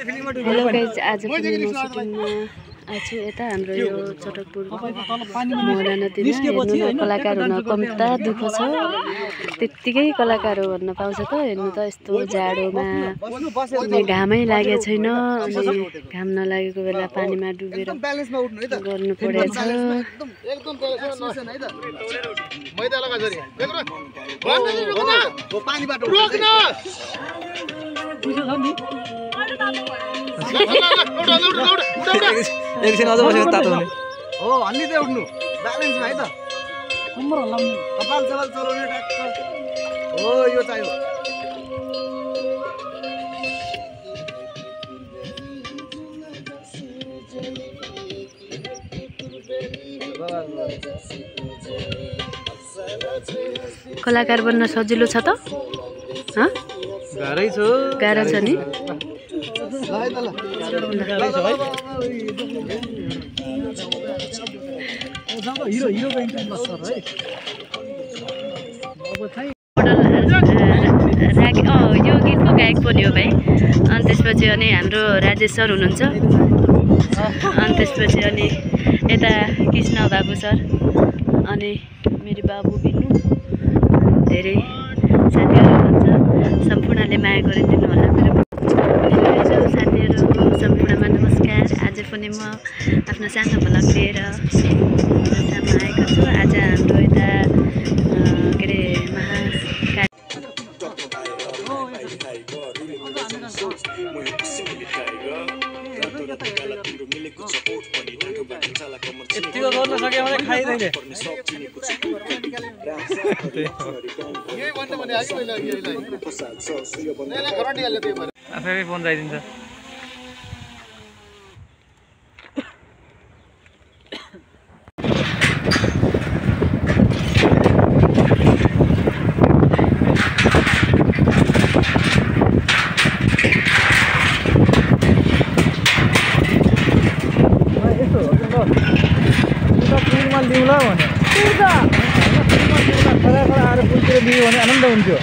Hello guys, आज पनि म सुटिङमा आछु यता हाम्रो यो चटकपुर मोहना नदीमा। हेर्नु न, कलाकार हुन कम्ता दुःख छ, त्यत्तिकै कलाकार हो भन्न पाउँछ त। हेर्नु त, यस्तो जाडोमा घामै लागेको छैन, अनि घाम नलागेको बेला पानीमा डुबेर गर्नु परेछ। एकछिन अझ बसेको तातो हुने हो, हल्ली चाहिँ उठ्नु ब्यालेन्समा है त। कम्मर हल्लाउने, कपाल सवाल चलाउने ट्याक्क हो, यो चाहियो। कलाकार बन्न सजिलो छ त? गाह्रै छ, गाह्रो छ नि। यो गीतको गायक पनि हो भाइ। अनि त्यसपछि अनि हाम्रो राजेश सर हुनुहुन्छ, अनि त्यसपछि अनि यता कृष्ण बाबु सर, अनि मेरो बाबु बिनु, धेरै साथीहरू हुनुहुन्छ। सम्पूर्णले माया गरिदिनु होला। मेरो साथीहरू सम्पूर्णमा नमस्कार। आज पनि म आफ्नो सानो भ्लग लिएर सामु आएको छु। आज हाम्रो यता के अरे यतिको गर्न सक्यो भने खाइदैन। आफै फोन राइदिन्छ। आएर पुलतिर दियो भने आनन्द हुन्थ्यो।